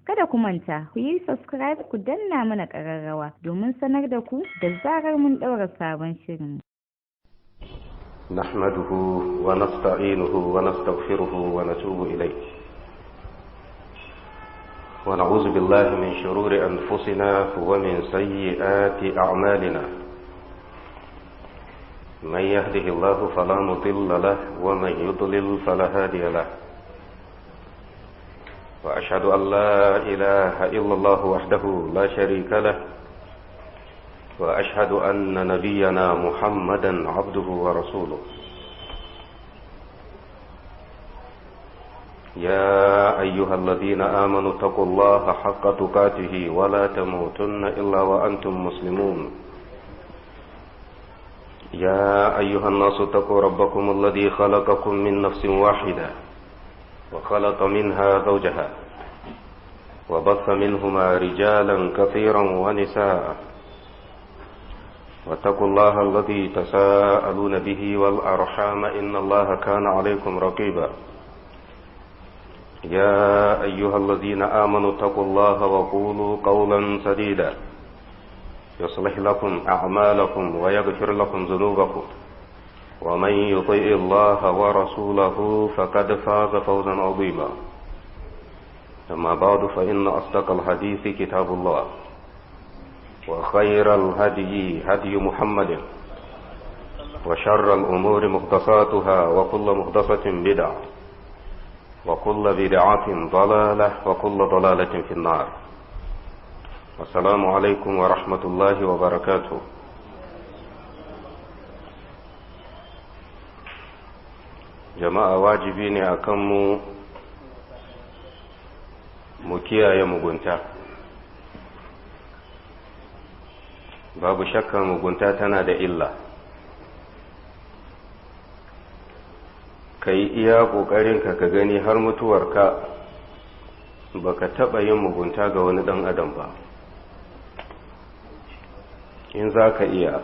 Kada ku manta, ku yi subscribe, ku danna mana ƙararrawa domin sanar da ku da zarar mun ɗaura sabon shirin. نحمده ونستعينه ونستغفره ونتوب إليه، ونعوذ بالله من شرور أنفسنا ومن سيئات أعمالنا. من يهده الله فلا مضل له ومن يضلل فلا هادي له، وأشهد أن لا إله إلا الله وحده لا شريك له، وأشهد أن نبينا محمدا عبده ورسوله. يا أيها الذين آمنوا اتقوا الله حق تقاته ولا تموتن إلا وأنتم مسلمون. يا أيها الناس اتقوا ربكم الذي خلقكم من نفس واحدة وخلق منها زوجها وبث منهما رجالا كثيرا ونساء، واتقوا الله الذي تساءلون به والأرحام إن الله كان عليكم رقيبا. يا أيها الذين آمنوا اتقوا الله وقولوا قولا سديدا يصلح لكم أعمالكم ويغفر لكم ذنوبكم، ومن يطيع الله ورسوله فقد فاز فوزا عظيما. أما بعد، فإن أصدق الحديث كتاب الله، وخير الهدي هدي محمد، وشر الأمور محدثاتها، وكل محدثة بدعة، وكل بدعة ضلالة، وكل ضلالة في النار. السلام عليكم ورحمة الله وبركاته. Jama'a, wajibi ne a kanmu mu kiyaye mugunta. Babu shakka mugunta tana da illa. Ka yi iya ƙoƙarinka ka gani har mutuwarka baka taɓa yin mugunta ga wani ɗan adam ba. In za ka iya,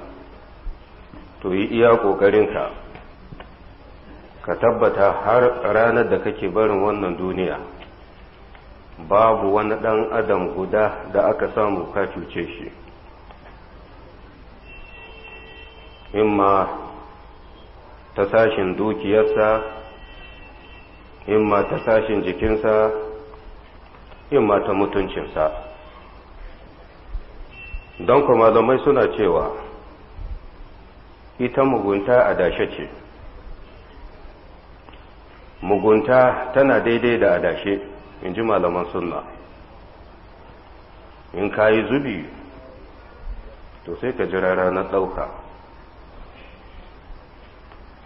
to yi iya ƙoƙarinka ka tabbata har ranar da kake barin wannan duniya babu wani ɗan adam guda da aka samu ka cuce shi, imma ta sashin dukiyarsa, imma ta sashin jikinsa, imma ta mutuncinsa. Don kuma malamai suna cewa ita mugunta adashe ce. Mugunta tana daidai da adashe, in ji malaman sunna. In ka yi zubi, to sai ka jira ranar ɗauka.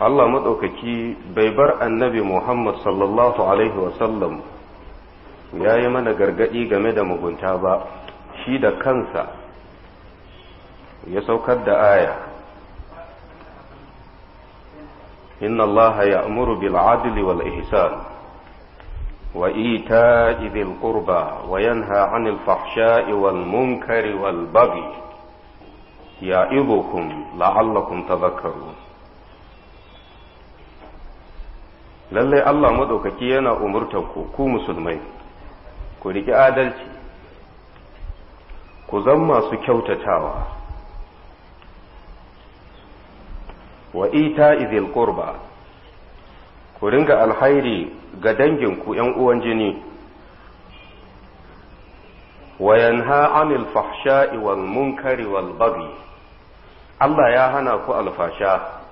Allah maɗaukaki bai bar Annabi Muhammad sallallahu alaihi wasallam ya yi mana gargaɗi game da mugunta ba, shi da kansa ya saukar da aya: "Inna Allah ya'muru bil adli wal ihsan wa ita'i dhil qurba wa yanha 'anil fahsha'i wal munkari wal baghi ya'idukum la'allakum tadhakkarun." Lallai Allah maɗaukaki yana umurtar ku, ku musulmai, ku riƙi adalci, ku zan masu kyautatawa, wa ita'i dhil qurba, ku ringa alhairi ga danginku, ‘yan uwan jini, wa yanha 'anil fahsha'i wal munkari wal baghi. Allah ya hana ku alfasha,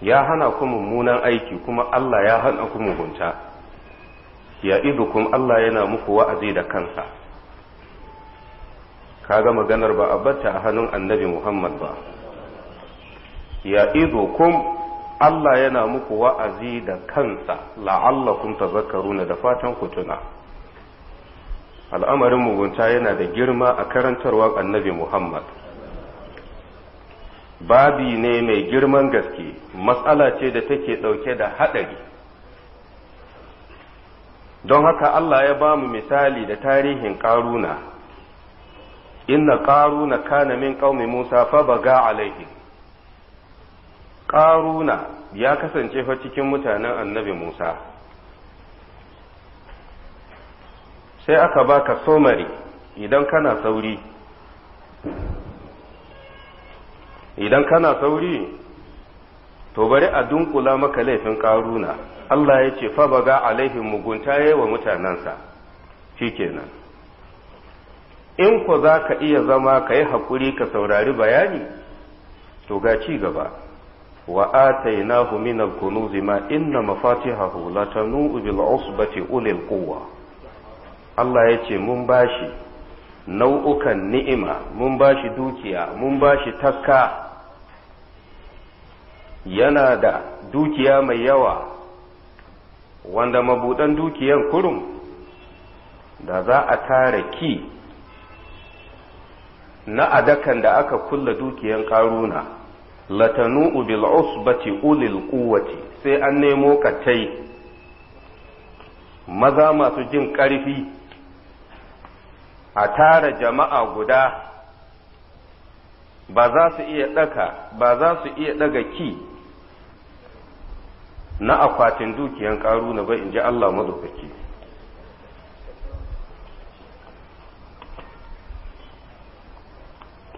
ya hana ku mummunan aiki, kuma Allah ya hana ku mugunta. Ya'idukum, Allah yana muku wa'azi da kansa. Kaga maganar ba a batta a hannun Annabi Muhammad ba. Ya'idukum, Allah yana muku wa'azi da kansa, la'allakum tazakkaruna, da fatan ku tuna. Al'amarin mugunta yana da girma a karantarwar Annabi Muhammad. Babi ne mai girman gaske, matsala ce da take ɗauke da haɗari. Don haka Allah ya ba mu misali da tarihin Ƙaruna. "Inna Ƙaruna kana min qaumi Musa fa baga alaihi." Ƙaruna ya kasance fa cikin mutanen Annabi Musa. Sai aka baka somari idan kana sauri. Idan kana sauri, to bari a dunkula maka laifin Ƙaruna. Allah ya ce fa baga alaihim, mugunta yayi wa mutanensa. Shikenan. In ko za ka iya zama ka yi haƙuri ka saurari bayani, to ga ci gaba. Wa atainahu min al-kunuz ma inna mafatihahu latanu bil usbati ulil quwwa. Allah ya ce mun bashi nau'ukan ni'ima, mun bashi dukiya, mun bashi taska. Yana da dukiya mai yawa, wanda mabuɗan dukiyan kurum da za a tara ki na adakan da aka kulla dukiyan Ƙaruna, latanu bil usbati ulil quwwati, sai an nemo katai maza masu jin ƙarfi a tara jama'a guda, ba za su iya ɗaka ba za su iya ɗaga ki na akwatin dukiyan Ƙaruna ba, in ji Allah madaukaki.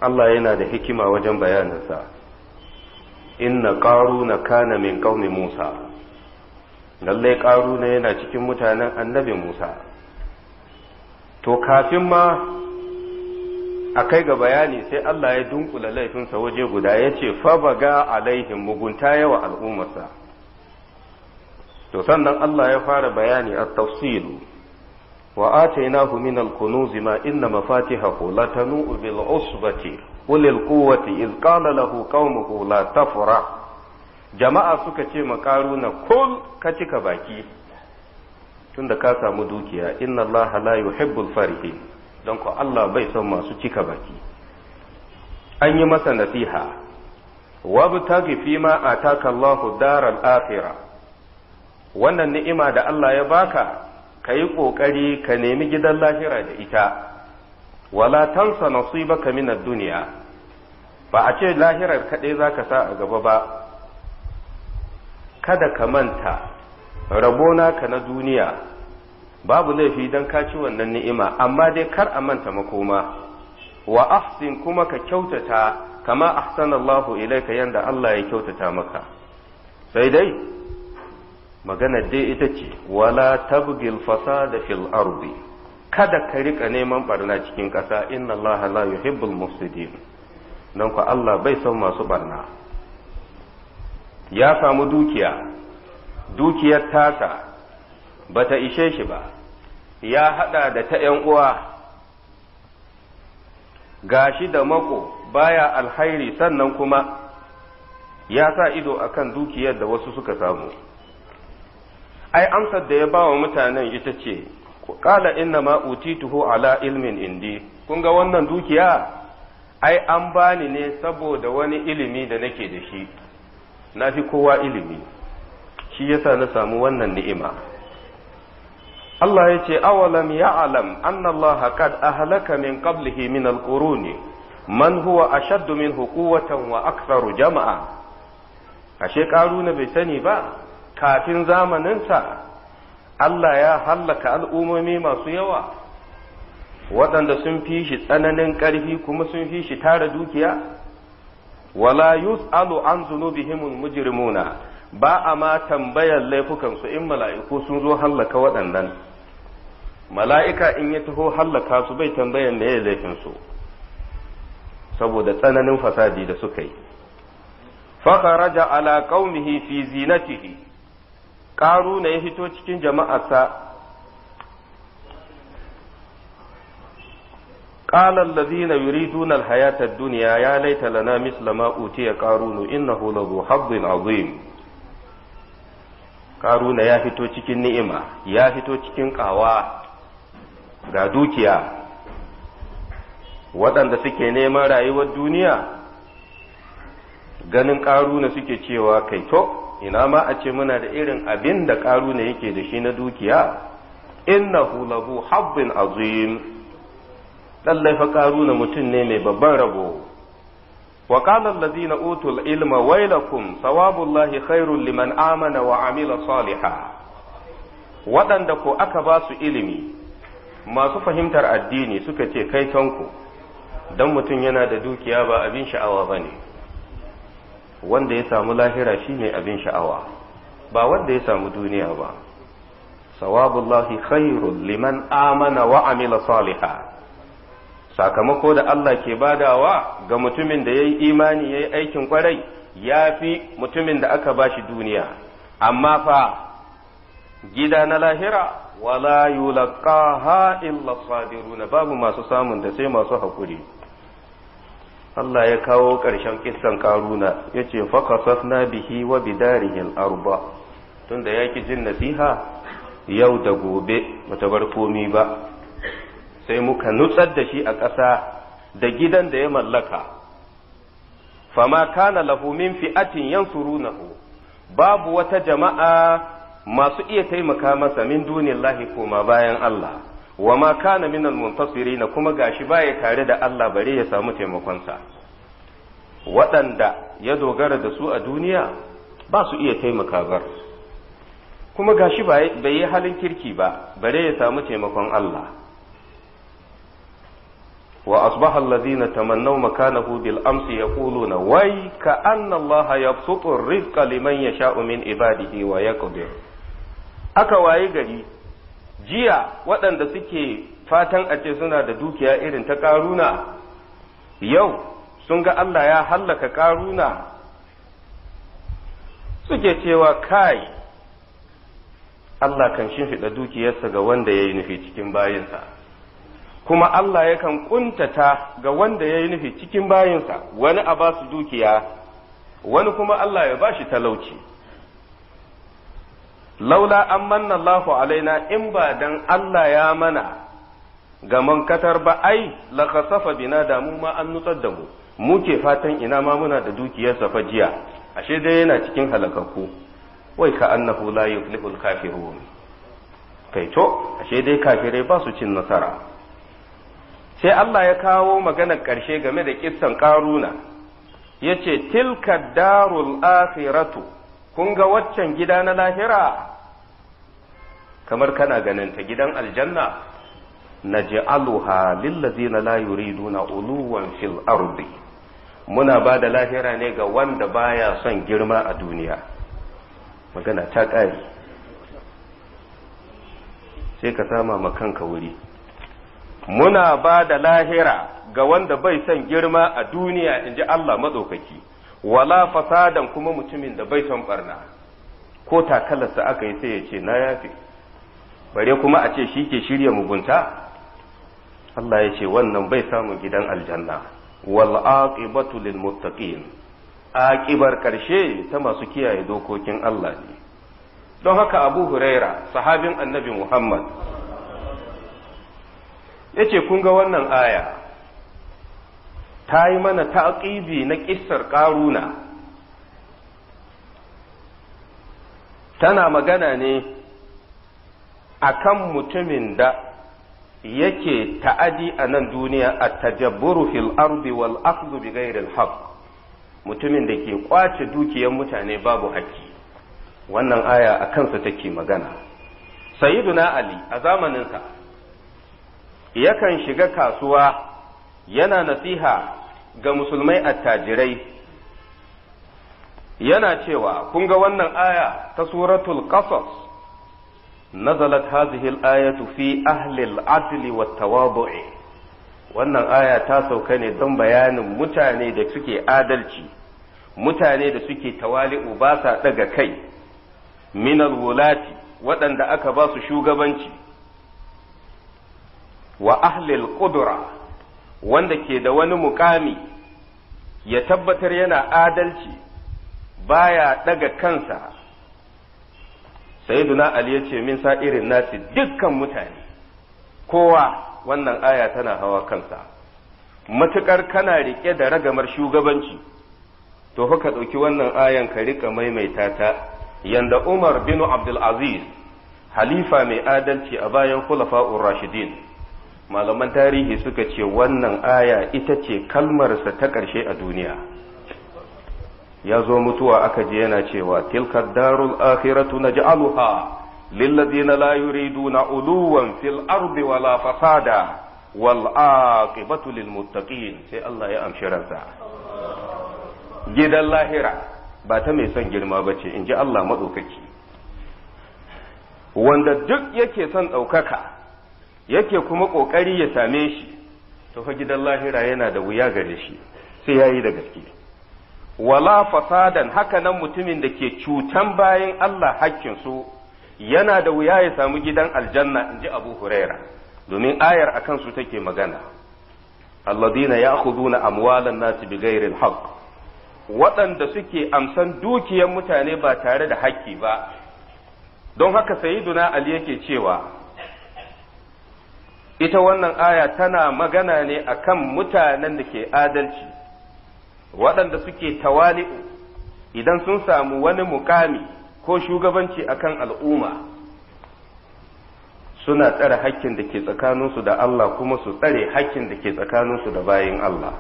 Allah yana da hikima wajen bayaninsa. Inna Ƙaruna kana min qaumi Musa, lallai Ƙaruna yana cikin mutanen Annabi Musa. To kafin ma a kai ga bayani, sai Allah ya dunkula laifinsa waje guda, ya ce fabaga alaihim, mugunta yawa al'ummarsa. To sannan Allah ya fara bayani a tafsilu. Wa atainahu min al-kunuz ma inna mafatihahu latanu bil usbati ulil quwwati iz qala lahu qaumuhu la tafrah. Jama'a suka ce ma Ƙaruna, kul, ka cika baki tunda ka samu dukiya, inna Allah la yuhibbul farihin, don ko Allah bai son masu cika baki. An yi masa nasiha, wabtaghi fima ataka Allahu daral akhirah, wannan ni'ima da Allah ya baka, ka yi ƙoƙari ka nemi gidan lahira da ita, wala tansa nasibaka min ad-dunya. Ba a ce lahirar kaɗai zaka sa a gaba ba, kada ka manta rabo naka na duniya. Babu laifi don ka ci wannan ni'ima, amma dai kar a manta makoma. Wa ahsin, kuma ka kyautata, kama ahsanallahu ilaika, yanda Allah ya kyautata maka. Sai dai magana dai ita ce, wala tabgil fasada fil ardi, kada ka rika neman barna cikin ƙasa, inna Allah la yuhibbul mufsidin, don ku Allah bai son masu barna. Ya samu dukiya, dukiyar tasa bata ishe shi ba, ya hada da ta ‘yan uwa, gashi da mako baya alhairi, sannan kuma ya sa ido akan dukiyar da wasu suka samu. Ai amsar da ya ba wa mutanen ita ce, qala inna ma utituhu ala ilmin indi, kun ga wannan dukiya, ai an bani ne saboda wani ilimi da nake da shi, na fi kowa ilimi, shi yasa na samu wannan ni'ima. Allah ya ce, awalam ya'lam anna Allah qad ahlaka min qablihi min alquruni man huwa ashaddu minhu quwwatan wa aktharu jama'a. Ashe Ƙaruna bai sani ba, kafin zamaninsa Allah ya hallaka al'ummomi masu yawa waɗanda sun fi shi tsananin ƙarfi kuma sun fi shi tara dukiya. Wala yus'alu an zunubihimul mujrimuna, ba a ma tambayar laifukansu in mala'iku sun zo hallaka waɗannan. Mala'ika in ya taho hallaka su, bai tambayar meye laifinsu saboda tsananin fasadi da suka yi. Fakaraja ala qaumihi fi zinatihi, Ƙaruna ya fito cikin jama'arsa. قال الذين يريدون الحياة الدنيا يا ليت لنا مثل ما أوتي قارون إنه لذو حظ عظيم. Ƙaruna ya fito cikin ni'ima, ya fito cikin ƙawa, ga dukiya. Waɗanda suke neman rayuwar duniya, ganin Ƙaruna suke cewa, kai to, ina ma a ce muna da irin abin da Ƙaruna yake da shi na dukiya, innahu lahu habbin azim, lallai fa Ƙaruna mutum ne mai babban rabo. Wa qala allazina utul ilma wailakum sawabullahi khairul liman amana wa amila saliha. Waɗanda ko aka ba su ilimi, Masu fahimtar addini suka ce kai tanku, don mutum yana da dukiya ba abin sha'awa ba ne, wanda ya samu lahira shine abin sha'awa, ba wanda ya samu duniya ba. Sawabullahi khairul liman amana wa amila saliha. Sakamako da Allah ke badawa ga mutumin da ya yi imani ya yi aikin kwarai ya fi mutumin da aka bashi duniya. Amma fa gida na lahira, wala yulqaha illa sabiruna, babu masu samun da sai masu hakuri. Allah ya kawo ƙarshen kissan Karuna, yace fa qasasna bihi wa bidarihi al-arba. Tunda yaki jin nasiha, yau da gobe bata bar komi ba, sai muka nutsar da shi a ƙasa da gidan da ya mallaka. Fama kana lahu min fi'atin yansurunahu, babu wata jama'a masu iya taimaka masa, min dunillahi, koma bayan Allah. Wa ma kana minal muntasirin, kuma gashi baya tare da Allah bare ya samu taimakonsa. Waɗanda ya dogara da su a duniya ba su iya taimaka bar, kuma gashi bai yi halin kirki ba bare ya samu taimakon Allah. Wa asbaha alladhina tamannaw makanahu bil amsi yaquluna wai ka anna Allah yabsutu ar-rizqa liman yasha'u min ibadihi wa yaqdir. Aka wayi gari jiya, waɗanda suke fatan a ce suna da dukiya irin ta Karuna, yau sun ga Allah ya hallaka Karuna, suke cewa kai, Allah kan shimfiɗa dukiyarsa ga wanda ya yi nufi cikin bayinsa, kuma Allah yakan kuntata ga wanda ya yi nufi cikin bayinsa. Wani a ba su dukiya, wani kuma Allah ya ba shi talauci. Laula an manna Allahu alaina, in ba dan Allah ya mana gaman katar ba, ai la khasafa bina, da mu ma an nutsar da mu. Muke fatan ina ma muna da dukiyarsa fa jiya, ashe dai yana cikin halakakku. Wai ka annahu la yuflihul kafirun, kai to ashe dai kafirai ba su cin nasara. Sai Allah ya kawo maganar ƙarshe game da kissan Karuna, yace tilka darul akhiratu, kun ga waccan gida na lahira, kamar kana ganin ta gidan aljanna, naj'aluha lillazina la yuriduna uluwan fil ardi, muna ba da lahira ne ga wanda baya son girma a duniya. Magana ta ƙare, sai ka sama ma kanka wuri. Muna ba da lahira ga wanda bai son girma a duniya, in ji Allah maɗaukaki, wala fasadan, kuma mutumin da bai son barna, ko takalarsa aka yi sai ya ce na yafe, bare kuma a ce shi ke shirya mugunta. Allah ya ce wannan bai samun gidan aljanna. Wal aqibatu lil muttaqin, aqibar karshe ta masu kiyaye dokokin Allah ne. Don haka Abu Huraira, sahabin Annabi Muhammad, yace kun ga wannan aya ta yi mana taqibi na kissar Karuna, tana magana ne akan mutumin da yake ta'adi a nan duniya, a tajabburu fil ardi wal akhdhu bi ghairi al haqq, mutumin da ke kwace dukiyar mutane babu haƙƙi. Wannan aya a kansa take magana. Sayyiduna Ali a zamaninsa yakan shiga kasuwa yana nasiha ga musulmai attajirai, yana cewa kun ga wannan aya ta Suratul Qasas, nazalat hadhihi al-ayatu fi ahli al-adli wat-tawadu'i, wannan aya ta sauka ne don bayanin mutane da suke adalci, mutane da suke tawali'u, ba sa daga kai, min al-wulati, waɗanda aka ba su shugabanci, wa ahli al-qudra, wanda ke da wani mukami, ya tabbatar yana adalci, baya daga kansa. Sayyiduna Ali ya ce min sa'irin nasi, dukkan mutane, kowa wannan aya tana hawa kansa. Matukar kana rike da ragamar shugabanci, to fa ka ɗauki wannan ayan ka rika maimaita ta, yanda Umar bin Abdul Aziz, halifa mai adalci a bayan khulafa'ur rashidin, malaman tarihi suka ce wannan aya ita ce kalmarsa ta ƙarshe a duniya. Ya zo mutuwa aka je yana cewa tilka darul akhiratu naj'aluha Lillazina la yuriduna uluwan fil ardi wala fasada wal aqibatu lil muttaqin. Sai Allah ya amshi ransa. Gidan lahira ba ta mai son girma bace, in ji Allah maɗaukaki. Wanda duk yake son ɗaukaka yake kuma ƙoƙari ya same shi, to fa gidan lahira yana da wuya gare shi, sai yayi da gaske. Wala fasadan, haka nan mutumin da ke cutan bayan Allah hakkin su yana da wuya ya samu gidan aljanna, in ji Abu Huraira, domin ayar akan su take magana. Alladhina ya'khuduna amwalan nasi bighairi alhaq, waɗanda suke amsan dukiyar mutane ba tare da hakki ba. Don haka Sayyiduna Ali yake cewa ita wannan aya tana magana ne akan mutanen da ke adalci, waɗanda suke tawali'u idan sun samu wani mukami ko shugabanci akan al'umma, suna tsare hakkin da ke tsakaninsu da Allah kuma su tsare hakkin da ke tsakaninsu da bayin Allah.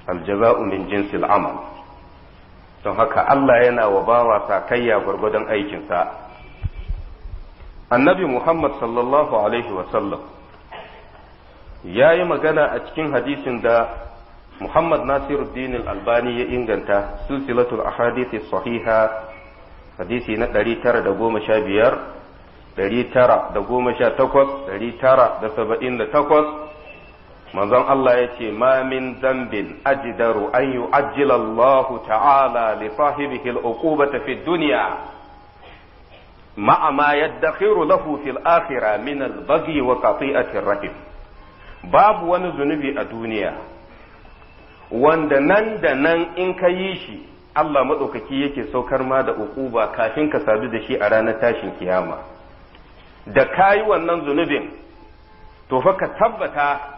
Aljaza'u min jinsil amal. Don haka Allah yana wa bawa sakayya gwargwadon aikinsa. Annabi Muhammad sallallahu alaihi wasallam ya yi magana a cikin hadisin da Muhammad Nasiruddin Al-Albani ya inganta, silsilatul ahadithi sahiha, hadisi na 915, 918, 978. Manzon Allah ya ce, ma min dambin ajdaru an yu'ajjila Allah ta'ala li sahibihi al-uqubata fi dunya ma'a ma yaddakhiru lahu fil akhirah min al-baghi wa qati'ati rahim. Babu wani zunubi a duniya wanda nan da nan in ka yi shi Allah maɗaukaki yake saukar ma da uquba kafin ka sadu da shi a ranar tashin kiyama. Da ka yi wannan zunubin, to fa ka tabbata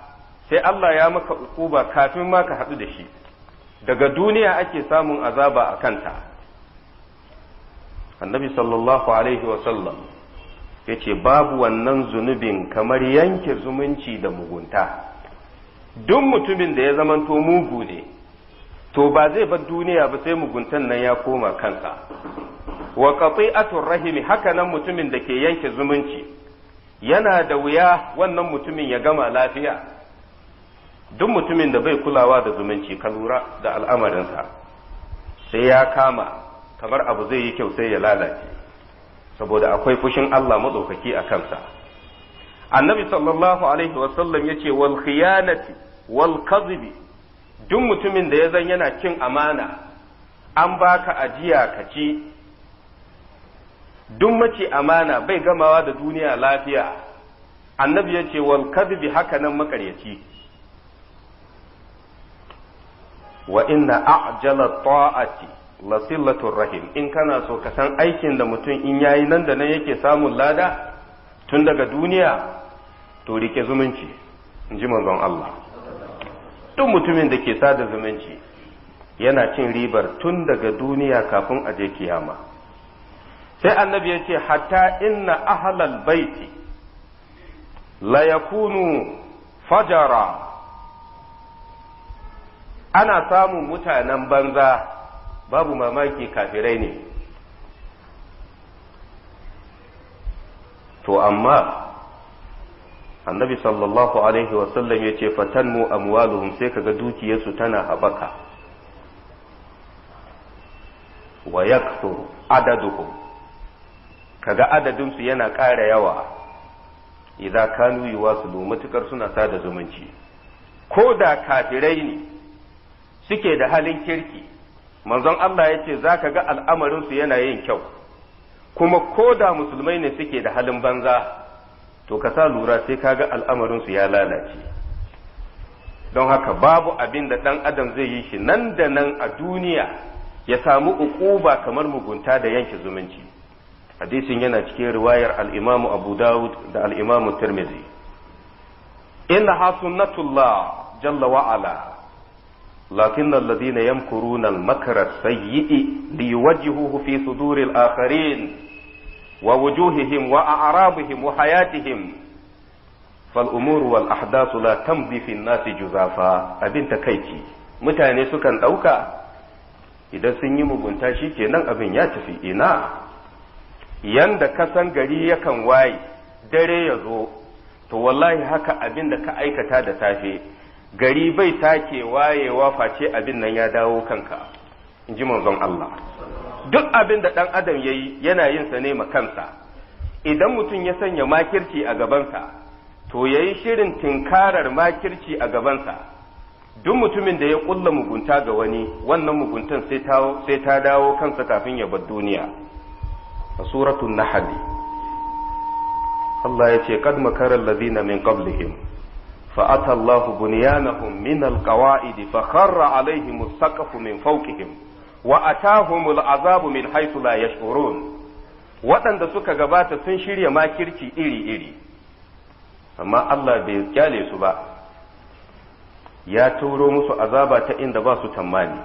sai Allah ya maka uquba kafin ma ka haɗu da shi. Daga duniya ake samun azaba a kanta. Annabi sallallahu alaihi wasallam ya ce babu wannan zunubin kamar yanke zumunci da mugunta. Duk mutumin da ya zamanto mugu ne, to ba zai bar duniya ba sai muguntan nan ya koma kansa. Wa qati'atur rahimi, haka nan mutumin da ke yanke zumunci yana da wuya wannan mutumin ya gama lafiya. Duk mutumin da bai kulawa da zumunci, ka lura da al'amarinsa, sai ya kama kamar abu zai yi kyau sai ya lalace, saboda akwai fushin Allah maɗaukaki a kansa. Annabi sallallahu alaihi wasallam ya ce wal khiyanati wal kadhibi, duk mutumin da ya zan yana cin amana, an baka ajiya ka ci, duk mace amana bai gamawa da duniya lafiya. Annabi ya ce wal kadhibi, haka nan makaryaci. Wa inna a'jala ta'ati la sillatur rahim, in kana so ka san aikin da mutum in yayi nan da nan yake samun lada tun daga duniya, to rike zumunci, in ji manzon Allah. Duk mutumin da ke sada zumunci yana cin ribar tun daga duniya kafin a je kiyama. Sai annabi ya ce hatta inna ahlal baiti la yakunu fajara, ana samun mutanen banza, babu mamaki kafirai ne. To amma annabi sallallahu alaihi wasallam ya ce fatanmu amwaluhum, sai kaga dukiyarsu tana haɓaka, wa yakthuru adaduhum, kaga adadinsu yana ƙara yawa, idza kanu yuwasilu, matukar suna sada zumunci. Ko da kafirai ne suke da halin kirki, manzon Allah ya ce za ka ga al'amarinsu yana yin kyau. Kuma ko da musulmai ne suke da halin banza, to ka sa lura sai ka ga al'amarinsu ya lalace. Don haka babu abin da ɗan adam zai yi shi nan da nan a duniya ya samu uquba kamar mugunta da yanke zumunci. Hadisin yana cikin riwayar al-Imam Abu Dawud da al-Imam Tirmidhi. Inna sunnatullah jalla wa ala, lakin alladhina yamkuruna al-makra as-sayyi'i liyuwajjihuhu fi suduri al-akharin wa wujuhihim wa a'rabihim wa hayatihim, fal umuru wal ahdathu la tamdi fi an-nasi juzafa. Abin takaici, mutane sukan dauka Idan sun yi mugunta shi kenan abin ya tafi ina. Yanda ka san gari yakan waye dare ya zo, to wallahi haka abin da ka aikata da safe gari bai sake wayewa face abin nan ya dawo kanka, in ji manzon Allah. Duk abin da ɗan adam ya yi yana yin sa ne ma kansa. Idan mutum ya sanya makirci a gabansa, to ya yi shirin tinkarar makirci a gabansa. Duk mutumin da ya ƙulla mugunta ga wani, wannan muguntan sai ta dawo kansa kafin ya bar duniya. A suratul nahl Allah ya ce qad makara allazina min qablihim fa ata Allahu bunyanahum min alqawaid fa kharra alaihim as-saqfu min fawqihim wa atahum al'azabu min haythu la yash'urun. Waɗanda suka gabata sun shirya makirci iri-iri, amma Allah bai kyale su ba, ya turo musu azaba ta inda ba su tammani.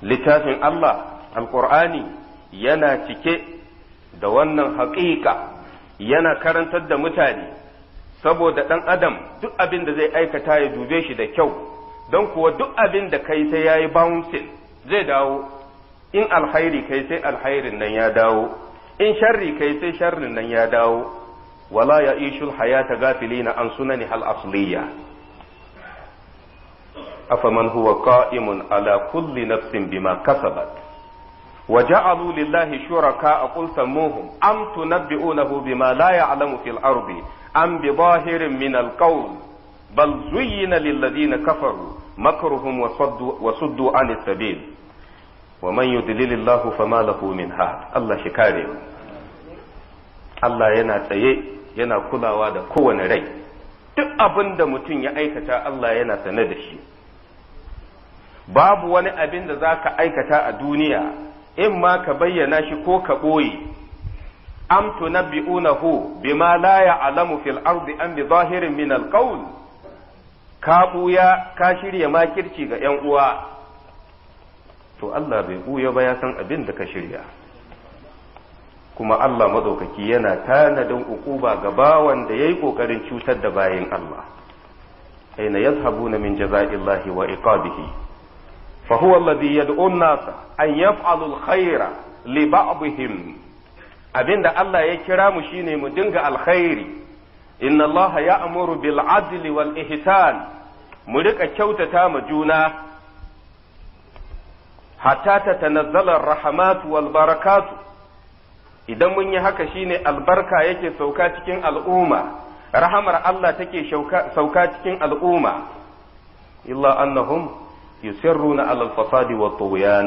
Littafin Allah alqur'ani yana cike da wannan haƙiƙa, yana karantar da mutane, saboda ɗan adam duk abin da zai aikata ya dube shi da kyau, don kuwa duk abin da kai sai ya yi bouncing zai dawo. In alhairi kai sai alhairin nan ya dawo, in sharri kai sai sharrin nan ya dawo. Wala ya ishul hayata gafilina an sunani hal asliya. Afaman huwa qa'imun ala kulli nafsin bima kasabat وجعلوا لله شركاء قل سموهم أم تنبئونه بما لا يعلم في الأرض أم بظاهر من القول بل زين للذين كفروا مكرهم وصدوا عن السبيل ومن يضلل الله فما له من هاد. الله شكاري، Allah yana tsaye yana kulawa da kowane rai. Duk abin da mutum ya aikata Allah yana sane da shi. Babu wani abin da za ka aikata a duniya in ma ka bayyana shi ko ka ɓoye. Am tunabbi'unahu bima la ya'lamu fil ardi am bi zahirin min al qawl. Ka ɓuya ka shirya makirci ga ƴan uwa, to Allah bai ɓuya ba, ya san abin da ka shirya. Kuma Allah madaukaki yana tanadin uquba ga bawan da yayi kokarin cutar da bayin Allah. Aina yazhabuna min jaza'illahi wa iqabihi. فهو الذي يدعو الناس أن يفعلوا الخير لبعضهم. Abinda Allah ya kira mu shine mu dinga alkhairi. Inna Allah ya'muru bil adli wal ihsan. Mu rika kyautata ma juna hatta tatanazzala rahmatu wal barakatu. Idan mun yi haka shine albarka yake sauka cikin al'umma, rahamar Allah take sauka cikin al'umma. Illa annahum يسرون على الفساد والطغيان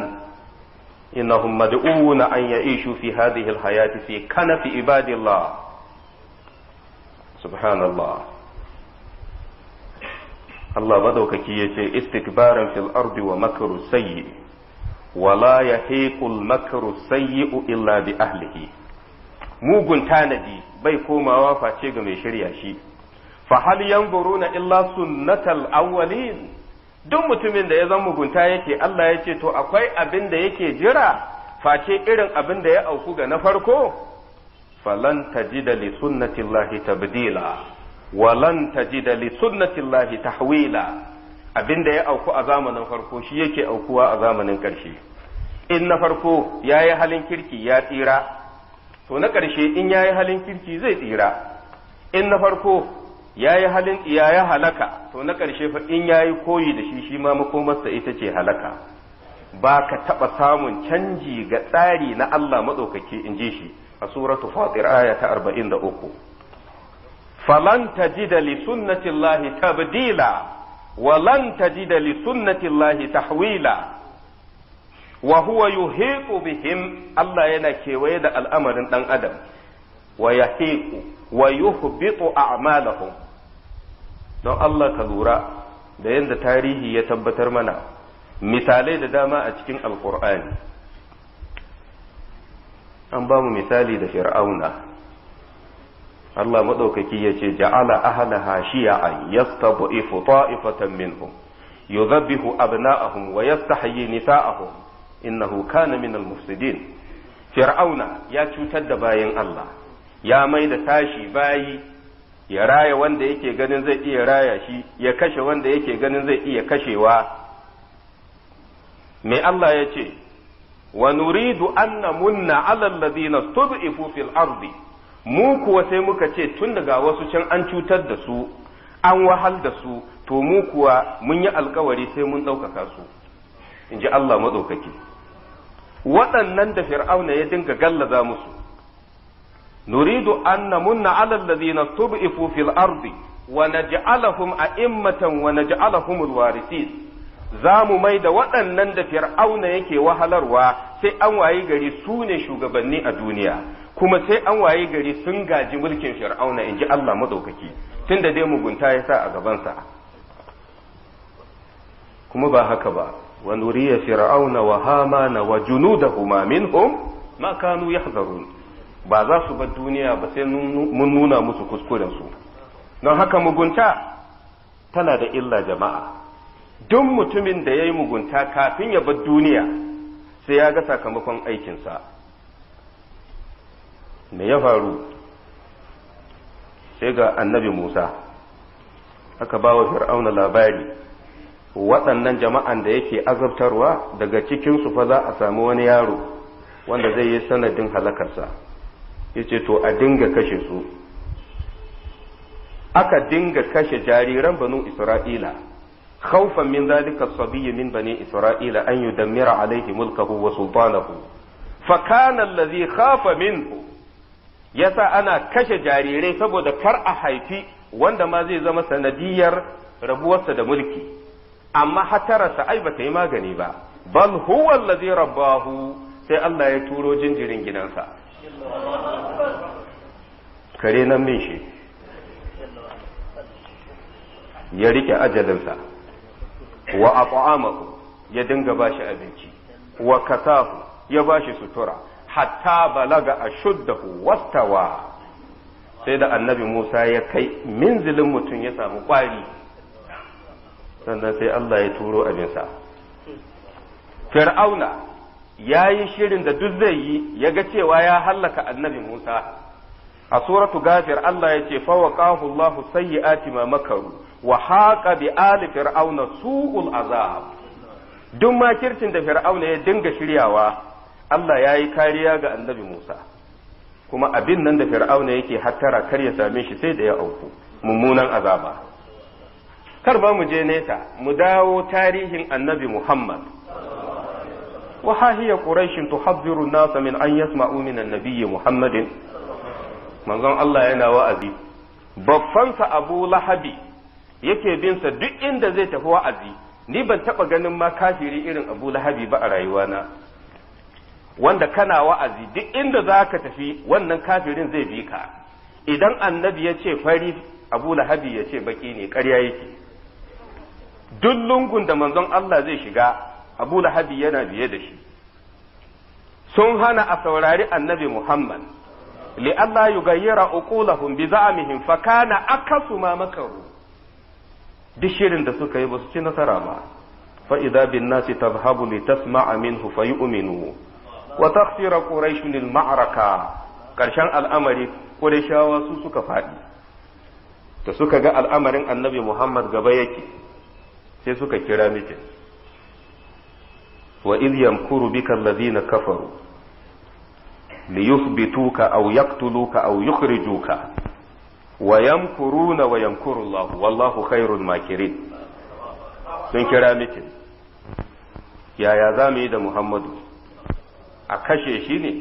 إنهم مدعوون أن يعيشوا في هذه الحياة في كنف عباد الله. سبحان الله. الله مدوكaki yace istikbaran fil ardi wa makru sayyi wa la yahiqu al makru sayyi illa bi ahlihi. Mugun tanadi bai komawa face ga mai shirya shi. Fa hal yanzuruna illa sunnatal awwalin. Duk mutumin da ya zama mugunta yake, Allah ya ce to akwai abin da yake jira face irin abin da ya auku ga na farko. Falan tajida li sunnatillahi tabdila walan tajida li sunnatillahi tahwila. Abin da ya auku a zamanin farko shi yake aukuwa a zamanin ƙarshe. In na farko yayi halin kirki ya tsira, to na ƙarshe in yayi halin kirki zai tsira. In na farko yayi halin tsiya ya halaka, to na ƙarshe fa in yayi koyi da shi, shi ma makomarsa ita ce halaka. Ba ka taɓa samun canji ga tsari na Allah maɗaukaki, in ji shi a suratu Fatir aya ta 43. Falan tajida li sunnatillahi tabdila walan tajida li sunnatillahi tahwila. Wa huwa yuhiqu bihim. Allah yana kewaye da al'amarin ɗan adam. Wa yahiqu wa yuhbitu a'malahum. Don Allah ka lura da yadda tarihi ya tabbatar mana misalai da dama a cikin alkur'ani. An ba mu misali da Fir'auna. Allah maɗaukaki ya ce ja'ala ahlaha shi'an yastad'ifu ta'ifatan minhum yudhabbihu abna'ahum wa yastahyi nisa'ahum innahu kana minal mufsidin. Fir'auna ya cutar da bayin Allah, ya mai da tashi bayi, ya raya wanda yake ganin zai iya raya shi, ya kashe wanda yake ganin zai iya kashewa. Me Allah ya ce? Wa nuridu an namunna ala alladhina stud'ifu fil ardi. Mu kuwa sai muka ce tun daga wasu can an cutar da su, an wahal da su, to mu kuwa mun yi alkawari sai mun ɗaukaka su, in ji Allah maɗaukaki. Waɗannan da Fir'auna ya dinga gallaza musu, nuridu an namunna ala alladhina stud'ifu fil ardi wa naj'alahum a'immatan wa naj'alahum alwarithin. Za mu mai da waɗannan da Fir'auna yake wahalarwa sai an wayi gari su ne shugabanni a duniya, kuma sai an wayi gari sun gaji mulkin Fir'auna, in ji Allah maɗaukaki, tunda dai mugunta ya sa a gabansa. Kuma ba haka ba, wa nuriya Fir'auna wa Hamana wa junudahuma minhum ma kanu yahzarun. Ba za su bar duniya ba sai mun nuna musu kuskuren su. Don haka mugunta tana da illa, jama'a. Duk mutumin da ya yi mugunta kafin ya bar duniya sai ya ga sakamakon aikinsa. Me ya faru? Sai ga Annabi Musa, aka ba wa Fir'auna labari, waɗannan jama'an da yake azabtarwa, daga cikinsu fa za a sami wani yaro wanda zai yi sanadin halakarsa. Ya ce to a dinga kashe su. Aka dinga kashe jariran Banu Isra'ila, khawfan min zalika sabiyyi min Bani Isra'ila an yudammira alaihi mulkahu wa sultanahu. Fa kana allazi khafa minhu, yasa ana kashe jarirai saboda kar a haifi wanda ma zai zama sanadiyar rabuwarsa da mulki. Amma hatararsa ai bata yi magani ba, bal huwa allazi rabbahu, sai Allah ya turo jinjirin gidansa, kare nan min shi ya rike ajalinsa, wa at'amahu, ya dinga bashi abinci, wa kasahu, ya bashi sutura, hatta balaga ashuddahu wastawa, sai da Annabi Musa ya kai minzilin mutum, ya samu kwari, sannan sai Allah ya turo abinsa. Fir'auna ya yi shirin da duk zai yi ya ga cewa ya hallaka Annabi Musa. A Suratu Gafir Allah ya ce, fawaqahu Allahu sayyi'ati ma makaru wa haqa bi ali Fir'auna su'ul azab. Duk makircin da Fir'auna ya dinga shiryawa, Allah ya yi kariya ga Annabi Musa, kuma abin nan da Fir'auna yake hattara kar ya same shi sai da ya auku, mummunan azaba. Kar ba mu je nesa, mu dawo tarihin Annabi Muhammad. Wa hahiya Quraish tuhadhiru an-nasa min an yasma'u min an-nabiy Muhammadin. Manzon Allah yana wa'azi, babbansa Abu Lahabi yake bin sa duk inda zai tafi wa'azi. Ni ban taba ganin ma kafiri irin Abu Lahabi ba a rayuwana, wanda kana wa'azi duk inda za ka tafi wannan kafirin zai bi ka. Idan Annabi ya ce fari, Abu Lahabi ya ce baki ne, ƙarya yake. Duk lungun da Manzon Allah zai shiga, Abu Lahabi yana biye da shi. Sun hana a saurari Annabi Muhammad li Allah yugayyira uqulahum bi za'mihim, fa kana akasu ma makaru. Duk shirin da suka yi ba su ci nasara ba. Fa idza bin nasi tadhhabu li tasma'a minhu fa yu'minu wa takhsira Quraish al ma'raka. Karshen al'amari Qurayshawa su suka faɗi, da suka ga al'amarin Annabi Muhammad gaba yake, sai suka kira mitin. Wa idh yamkuru bika alladhina kafaru liyuthbituka aw yaqtuluka aw yukhrijuka wa yamkuruna wa yamkuru Allah, wallahu khairul makirin. Sun kira mitin, yaya za mu yi da Muhammadu? A kashe shi ne,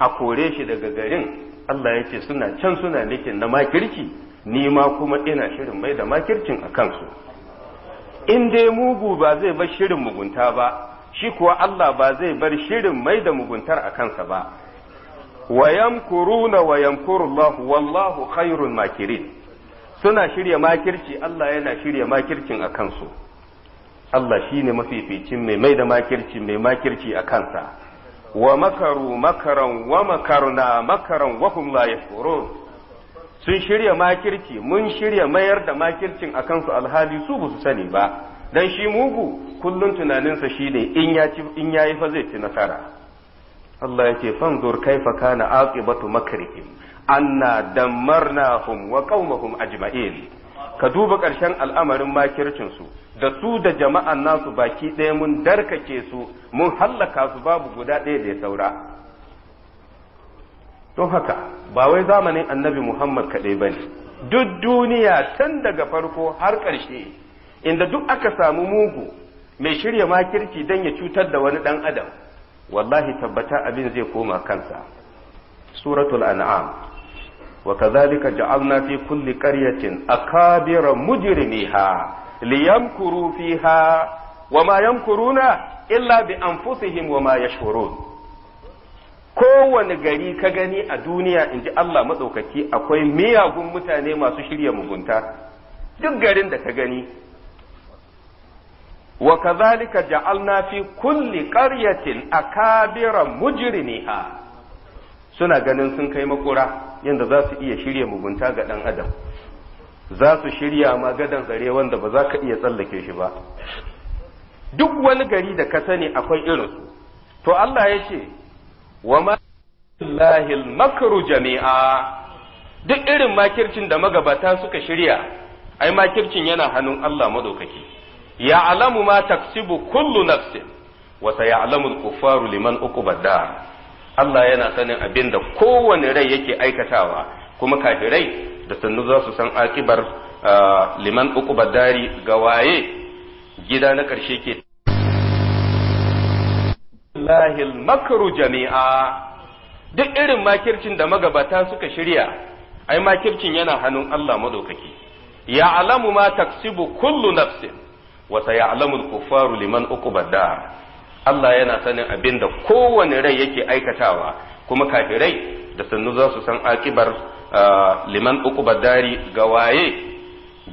a kore shi daga garin? Allah ya ce suna can suna mitin na makirci, ni ma kuma ina shirin mai da makircin a kansu. In dai mugu ba zai bar shirin mugunta ba, shi kuwa Allah ba zai bar shirin mai da muguntar a kansa ba. Wa yamkuruna wa yamkuru Allah, wallahu khairul makirin. Suna shirya makirci, Allah yana shirya makircin a kansu. Allah shine mafificin mai mai da makirci mai makirci a kansa. Wa makaru makaran wa makarna makaran wa hum la yashurun. Sun shirya makirci, mun shirya mayar da makircin a kansu, alhali su ba su sani ba. Dan shi mugu kullun tunaninsa shine in ya ci, in yayi fa zai ci nasara. Allah yake, fanzur kaifa kana aqibatu makrihim anna dammarnahum wa qaumahum ajma'in. Ka duba ƙarshen al'amarin makircin su, da su da jama'an nasu baki ɗaya mun darkake su, mun hallaka su, babu guda ɗaya da ya saura. Don haka ba wai zamanin Annabi Muhammad kaɗai ba ne, duk duniya tun daga farko har ƙarshe, inda duk aka samu mugu mai shirya makirci don ya cutar da wani ɗan adam, wallahi tabbata abin zai koma kansa. Suratul An'am: wa kadhalika ja'alna fi kulli qaryatin akabira mujrimiha liyamkuru fiha wa ma yamkuruna illa bi anfusihim wa ma yash'urun. Kowane gari ka gani a duniya, in ji Allah maɗaukaki, akwai miyagun mutane masu shirya mugunta. Duk garin da ka gani, wa kazalika ja'alna fi kulli qaryatin akabira mujrimiha. Suna ganin sun kai makura yanda za su iya shirya mugunta ga ɗan adam, za su shirya ma gadan zare wanda ba za ka iya tsallake shi ba. Duk wani gari da ka sani akwai irinsu. To Allah ya ce wa ma lahil makru jami'a, duk irin makircin da magabata suka shirya, ai makircin yana hannun Allah madaukaki. Ya alamu ma taksibu kullu nafsin wa sayalamu al-kuffaru liman uqibad dar. Allah yana sanin abin da kowane rai yake aikatawa, kuma kafirai da sannu za su san akibar liman uqibad dari, ga waye gida na ƙarshe ke. Lahil makru jami'a, duk irin makircin da magabata suka shirya, ai makircin yana hannun Allah madaukaki. Ya alamu ma taksibu kullu nafsin wa sayalamu al-kuffaru liman uqibad dar. Allah yana sanin abin da kowane rai yake aikatawa, kuma kafirai da sannu za su san akibar liman uqibad dari, ga waye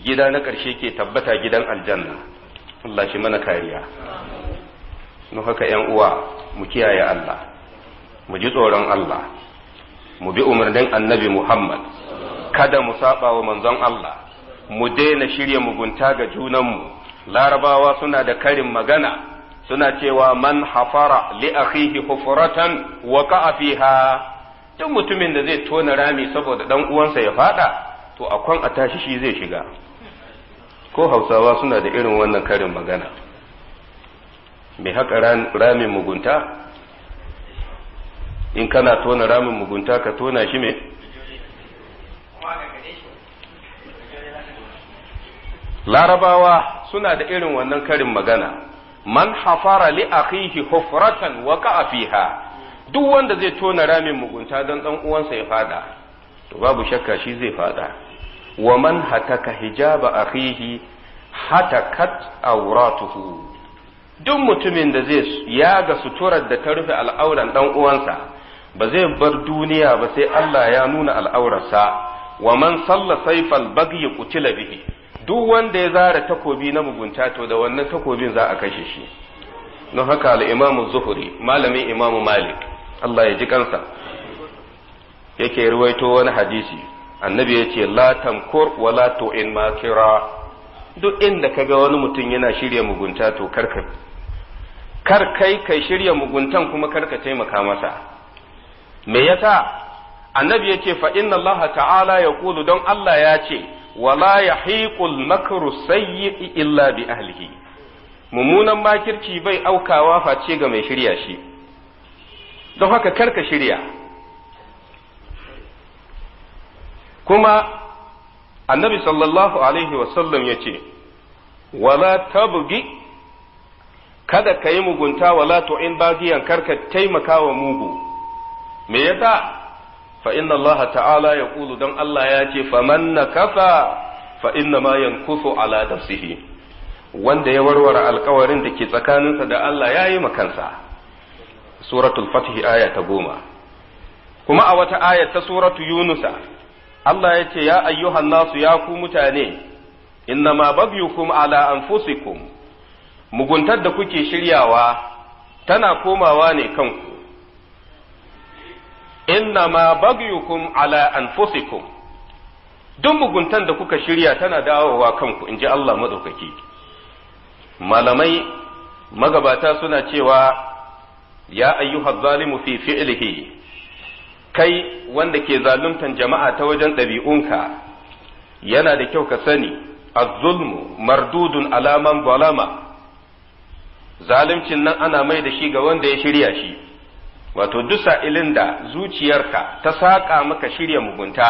gida na ƙarshe ke tabbata, gidan aljanna. Allah shi mana kariya. Don haka ‘yan uwa, mu kiyaye Allah, mu ji tsoron Allah, mu bi umarnin Annabi Muhammad, kada mu saba wa manzon Allah, mu daina shirya mugunta ga junanmu. Larabawa suna da karin magana, suna cewa man hafara li akhihi hufratan waqa'a fiha. Duk mutumin da zai tona rami saboda dan uwansa ya fada, to akwan a tashi shi zai shiga. Ko Hausawa suna da irin wannan karin magana, mai haƙa ramin mugunta, in kana tona ramin mugunta ka tona shi me. Larabawa suna da irin wannan karin magana, man hafara li akhihi hufratan waqa'a fiha. Duk wanda zai tona ramin mugunta don dan uwansa ya fada, to babu shakka shi zai fada. Wa man hataka hijaba akhihi hatakat awratuhu. Duk mutumin da zai yaga suturar da ta rufe al'auran dan uwansa, ba zai bar duniya ba sai Allah ya nuna al'aurarsa. Wa man salla sayfal baghi qutila bihi. Duk wanda ya zara takobi na mugunta, to da wannan takobin za a kashe shi. Don haka al-Imam Zuhri, malamin Imam Malik, Allah ya ji kansa, yake ruwaito wani hadisi, Annabi ya ce la tamkur wa la tu'in makira. Duk inda kaga wani mutum yana shirya mugunta, to karka kar kai kai shirya muguntan, kuma karka taimaka masa. Me yasa Annabi ya ce? Fa inna Allah ta'ala ya kulu, don Allah ya ce wala yahiqul makru sayyi illa bi ahlihi. Mummunan makirci bai aukawa face ga mai shirya shi. Don haka karka shirya. Kuma Annabi sallallahu alaihi wasallam ya ce wala tabgi, kada ka yi mugunta, wala tu'in bagiyan, karka taimaka wa mugu. Me yasa? Fa inna Allah ta'ala ya kulu, don Allah ya ce faman nakafa fa inna ma yankusu ala nafsihi. Wanda ya warware alkawarin da ke tsakaninsa da Allah, ya yi makansa. Suratul Fath, aya ta 10. Kuma a wata aya ta Suratu Yunusa, Allah ya ce ya ayyuhan nasu, ya ku mutane, innama bagyukum ala anfusikum, muguntar da kuke shiryawa tana komawa ne kanku. Innama bagyukum ala anfusikum, duk muguntan da kuka shirya tana dawowa kanku, in ji Allah madaukaki. Malamai magabata suna cewa ya ayyuha zalimu fi fi'lihi, kai wanda ke zaluntan jama'a ta wajen ɗabi'unka, yana da kyau ka sani Az-zulmu mardudun ala man zalama, zaluncin nan ana mai da shi ga wanda ya shirya shi. Wato duk sa'ilin da zuciyarka ta saƙa maka shirya mugunta,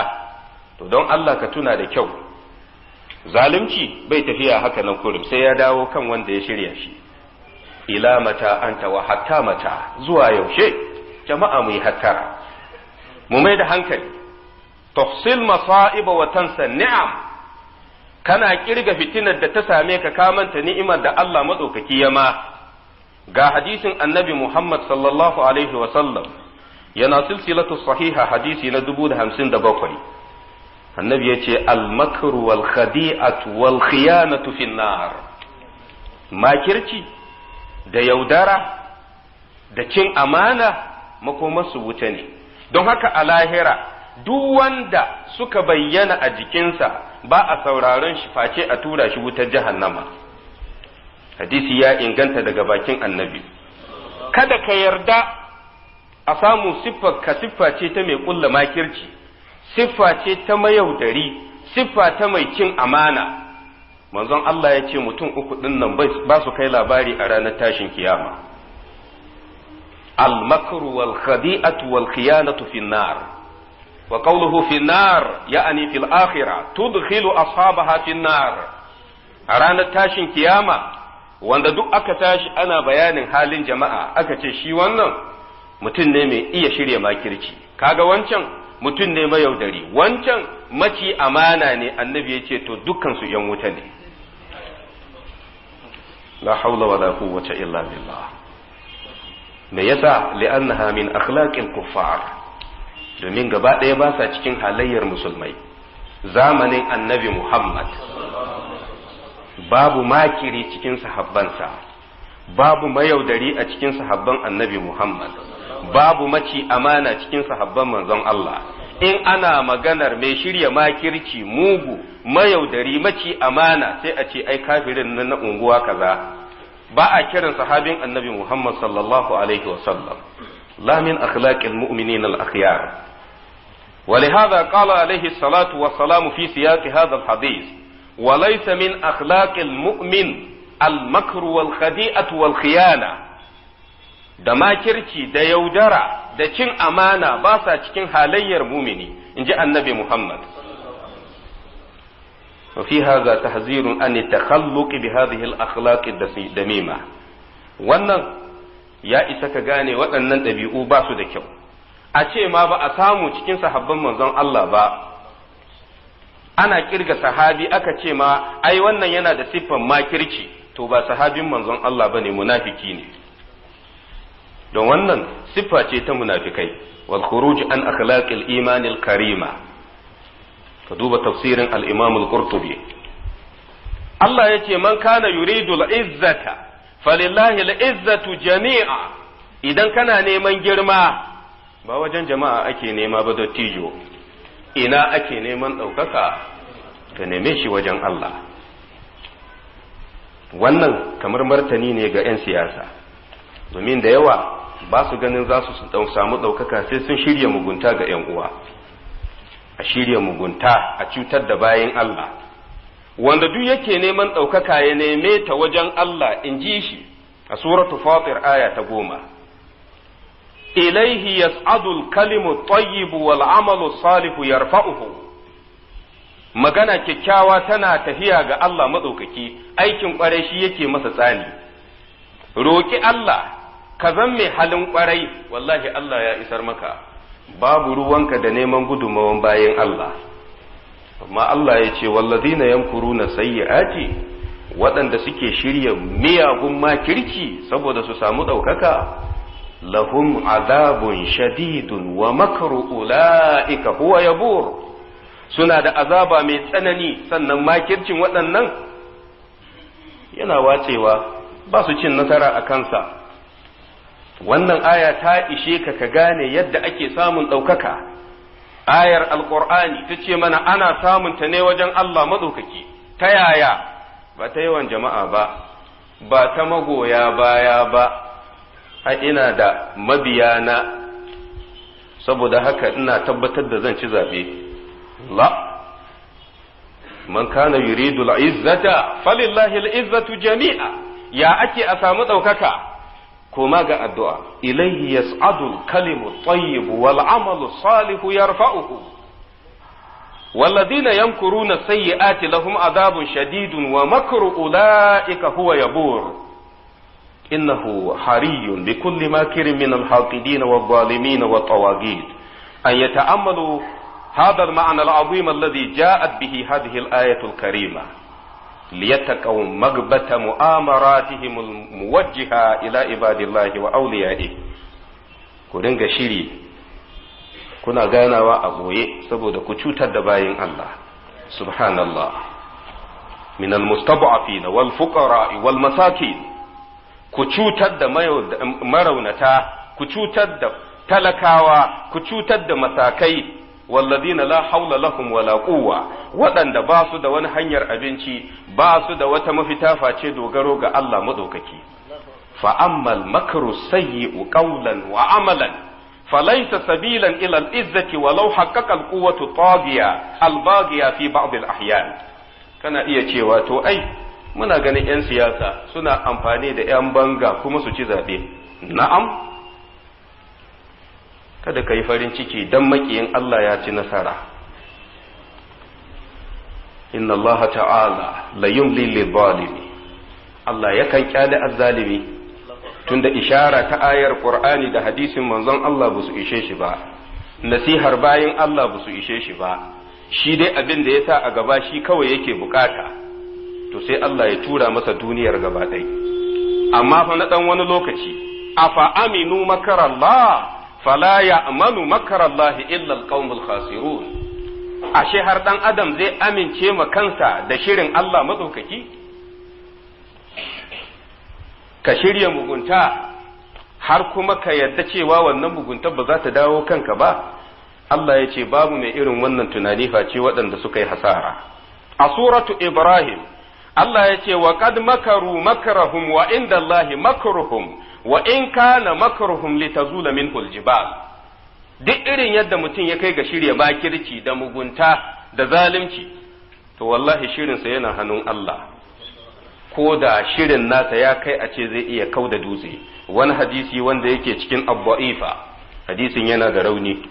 to don Allah ka tuna da kyau, zalunci bai tafiya haka nan kurum, sai ya dawo kan wanda ya shirya shi. Ila mata anta wa hatta mata, zuwa yaushe? Jama'a mu yi hattara, mu mai da hankali. Tafsil masa'iba wa tansa ni'am, kana kirga fitinar da ta same ka, ka manta ni'imar da Allah madaukaki ya ma. Ga hadisin Annabi Muhammad sallallahu alaihi wa sallam, yana silsilatu sahiha, hadisi na 1057. Annabi ya ce: al-makru wal khadi'atu wal khiyanatu fin nar. Makirci da yaudara da cin amana makomarsu wuta ne. Don haka a lahira duk wanda suka bayyana a jikinsa ba a sauraron shi face a tura shi wutar jahannama. Hadisi ya inganta daga bakin Annabi. Kada ka yarda a samu siffar ka siffa ce ta mai kulla makirci, siffa ce ta mayaudari, siffa ta mai cin amana. Manzon Allah ya ce mutum uku ɗin nan ba su kai labari a ranar tashin kiyama. Al-makru wal khadi'atu wal khiyanatu fin nar. Wa qawluhu fin nar ya'ni fil akhirah, tudkhilu ashabaha fin nar. A ranar tashin kiyama, wanda duk aka tashi ana bayanin halin jama'a, aka ce shi wannan mutum ne mai iya shirya makirci, kaga wancan mutum ne mayaudari, wancan maci amana ne, Annabi ya ce to dukkan su yan wuta ne. La haula wala quwwata illa billah. Me yasa? Li'annaha min akhlaqil kuffar, domin gaba ɗaya ba sa cikin halayyar musulmai. Zamanin Annabi Muhammad babu makiri cikin sahabbansa, babu mayaudari a cikin sahabban Annabi Muhammad, babu maci amana cikin sahabban manzon Allah. In ana maganar mai shirya makirci, mugu, mayaudari, maci amana, sai a ce ai kafirin nan na unguwa kaza. Ba a kiran sahabin Annabi Muhammad sallallahu alaihi wasallam. La min akhlaqil mu'minin al akhyar. ولهذا قال عليه الصلاة والسلام في سياق هذا الحديث: وليس من أخلاق المؤمن المكر والخديئة والخيانة. Da makirci da yaudara da cin amana ba sa cikin halayyar mumini, in ji Annabi Muhammad. وفي هذا تحذير عن التخلق بهذه الأخلاق الدميمة. Wannan ya isa ka gane waɗannan ɗabi'u ba su da kyau. A ce ma ba a samu cikin sahabban manzon Allah ba, ana kirga sahabi aka ce ma ai wannan yana da siffan makirci, to ba sahabin manzon Allah bane, munafiki ne, don wannan siffa ce ta munafikai. Wal khuruj an akhlaqil iman al karima. Ka duba tafsirin al Imam al Qurtubi. Allah yace: man kana yuridu al izzata falillahi al izzatu jami'a. Idan kana neman girma, ba wajen jama'a ake nema ba, dottijo. Ina ake neman ɗaukaka? Ka neme shi wajen Allah. Wannan kamar martani ne ga 'yan siyasa, domin da yawa ba su ganin za su samu ɗaukaka sai sun shirya mugunta ga 'yan uwa, a shirya mugunta a cutar da bayan Allah. Wanda duk yake neman ɗaukaka ya neme ta wajen Allah, in ji shi a Suratu Fatir aya ta 10: ilaihi yas'adu al-kalimu at-tayyib wal 'amalu salihu yarfa'uhu. Magana kyakkyawa tana tafiya ga Allah maɗaukaki, aikin ƙwarai shi yake masa tsani. Roƙi Allah ka zan mai halin ƙwarai, wallahi Allah ya isar maka, babu ruwanka da neman gudunmawan bayan Allah. Amma Allah ya ce: wallazina yamkuruna sayyi'ati, waɗanda suke shirya miyagun makirci saboda su samu ɗaukaka, lahum azabun shadidun wa makru ula'ika huwa yabur. Suna da azaba mai tsanani, sannan makircin waɗannan yana wacewa, ba su cin nasara a kansa. Wannan aya ta ishe ka ka gane yadda ake samun ɗaukaka. Ayar Alƙur'ani ta ce mana ana samun ta ne wajen Allah maɗaukaki. Ta yaya? Ba ta yawan jama'a ba, ba ta magoya baya ba. A ina da mabiyana, saboda haka ina tabbatar da zan ci zaɓe. La. Man kana yuridu al-izzata falillahi al-izzatu jami'a. Ya ake a samu ɗaukaka? Koma ga addu'a. Ilaihi yas'adu al-kalimu at-tayyib wal 'amalu salihu yarfa'uhu. والذين يمكرون السيئات لهم عذاب شديد ومكر أولئك هو يبور. إنه حري بكل ماكر من الحاقدين والظالمين والطواغيت أن يتأملوا هذا المعنى العظيم الذي جاءت به هذه الآية الكريمة ليتقوا مغبة مؤامراتهم الموجهة إلى عباد الله وأوليائه. كورنغ شيري kuna ganawa a ɓoye saboda ku cutar da bayin Allah. Subhanallah. Min almustad'afin wal fuqara wal masakin. Ku cutar da maraunata, ku cutar da talakawa, ku cutar da masakai, walladina la haula lahum wala quwwa, waɗanda ba su da wani hanyar abinci, ba su da wata mafita face dogaro ga Allah madaukaki. Fa ammal makru sayyi'u qawlan wa amalan فليس سبيلا إلى العزة ولو حقق القوة الطاغية الباغية في بعض الأحيان. Kana iya cewa to ai muna ganin 'yan siyasa suna amfani da 'yan banga kuma su ci zaɓe. Na'am, kada ka yi farin ciki don maƙiyin Allah ya ci nasara. Inna Allah ta'ala la yumli lil-zalimi. Allah yakan kyale azzalimi, tunda ishara ta ayar Qur'ani da hadisin manzon Allah ba su ishe shi ba, nasihar bayin Allah ba su ishe shi ba, shi dai abin da ya sa a gaba shi kawai yake bukata, to sai Allah ya tura masa duniyar gaba ɗaya. Amma fa na ɗan wani lokaci, afa aminu makarallah fala ya'manu makarallahi illa alqaumul khasirun. Ashe har ɗan adam zai amince ma kansa da shirin Allah madaukaki? Ka shirya mugunta har kuma ka yadda cewa wannan mugunta ba za ta dawo kanka ba. Allah ya ce babu mai irin wannan tunani face waɗanda suka yi hasara. A suratu Ibrahim Allah ya ce wa qad makaru makrahum wa inda Allahi makruhum wa in kana makruhum litazula minhu aljibal. Duk irin yadda mutum ya kai ga shirya bakirci da mugunta da zalunci, to wallahi shirinsa yana hannun Allah. Ko da shirin nasa ya kai a ce zai iya kau da dutse. Wani hadisi wanda yake cikin abba'ifa, hadisin yana da rauni.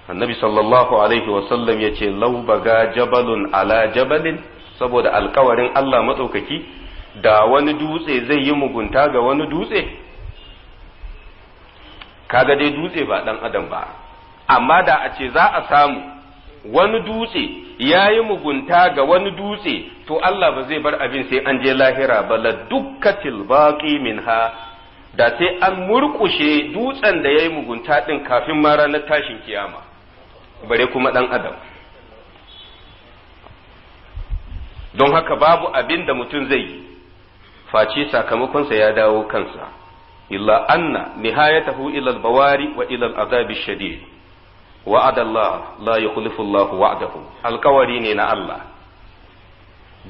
Annabi sallallahu alaihi wasallam ya ce lau baga jabalun ala jabalin, saboda alkawarin Allah matsaukaki, da wani dutse zai yi mugunta ga wani dutse. Kaga dai dutse ba dan adam ba, amma da a ce za a samu wani dutse ya yi mugunta ga wani dutse, to Allah ba zai bar abin sai an je lahira ba, la dukkatil baqi minha, da sai an murkushe dutsen da ya yi mugunta din kafin ma ranar tashin kiyama, bare kuma dan adam. Don haka babu abin da mutum zai yi face sakamakonsa ya dawo kansa, illa anna nihayatahu ila al-bawari wa ila al-azabi shadid. Wa'ad Allah la yukhlifu Allah wa'dahu. Alkawari ne na Allah.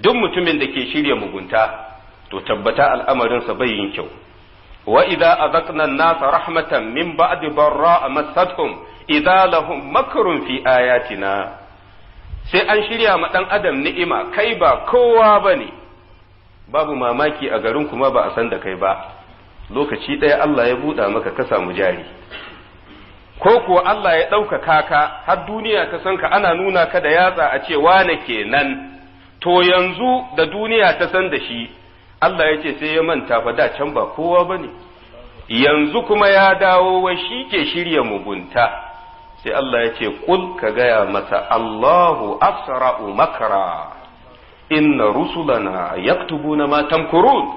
Duk mutumin da ke shirya mugunta to tabbata al'amarinsa bai yin kyau. Wa idza azaqna an-nasa rahmatan min ba'di barra massatuhum idza lahum makrun fi ayatina. Sai an shirya ma dan adam ni'ima, kai ba kowa bane, babu mamaki a garin kuma ba a san da kai ba, lokaci ɗaya Allah ya buɗa maka ka samu jari, ko kuwa Allah ya ɗaukaka ka har duniya ta san ka, ana nuna ka da yatsa a ce wane kenan. To yanzu da duniya ta san da shi, Allah ya ce sai ya manta fa da can ba kowa bane, yanzu kuma ya dawo wai shi ke shirya mugunta. Sai Allah ya ce kul, ka gaya masa Allahu asra'u makra inna rusulana yaktubuna ma tamkurun.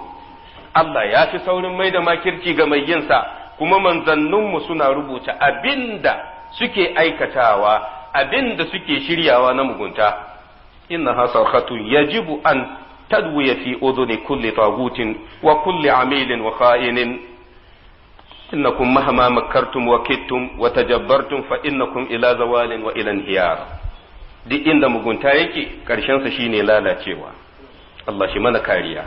Allah ya fi saurin mai da makirci ga mai yinsa, kuma manzanninmu suna rubuta abinda suke aikatawa, abinda suke shiryawa na mugunta. Inna sarkhatun yajibu an tadwiya fi udhuni kulli tagutin wa kulli amilin wa kha'inin. Innakum mahma makartum wa kittum wa tajabbartum fa innakum ila zawalin wa ila inhiyar. Duk inda mugunta yake, karshen sa shine lalacewa. Allah shi mana kariya.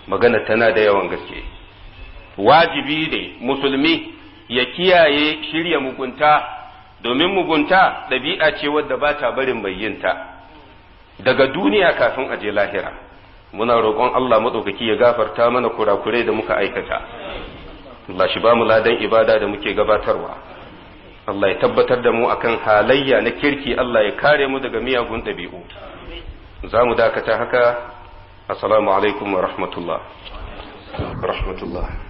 Magana tana da yawan gaske. Wajibi ne musulmi ya kiyaye shirya mugunta Domin mugunta ɗabi'a ce wadda ba ta barin mai yinta daga duniya kafin a je lahira. Muna roƙon Allah maɗaukaki ya gafarta mana kurakurai da muka aikata. Allah shi ba mu ladan ibada da muke gabatarwa. Allah ya tabbatar da mu akan halayya na kirki, Allah ya kare mu daga miyagun ɗabi'u. Za mu dakata haka. Assalamu alaikum wa rahmatullah. Rahmatullah.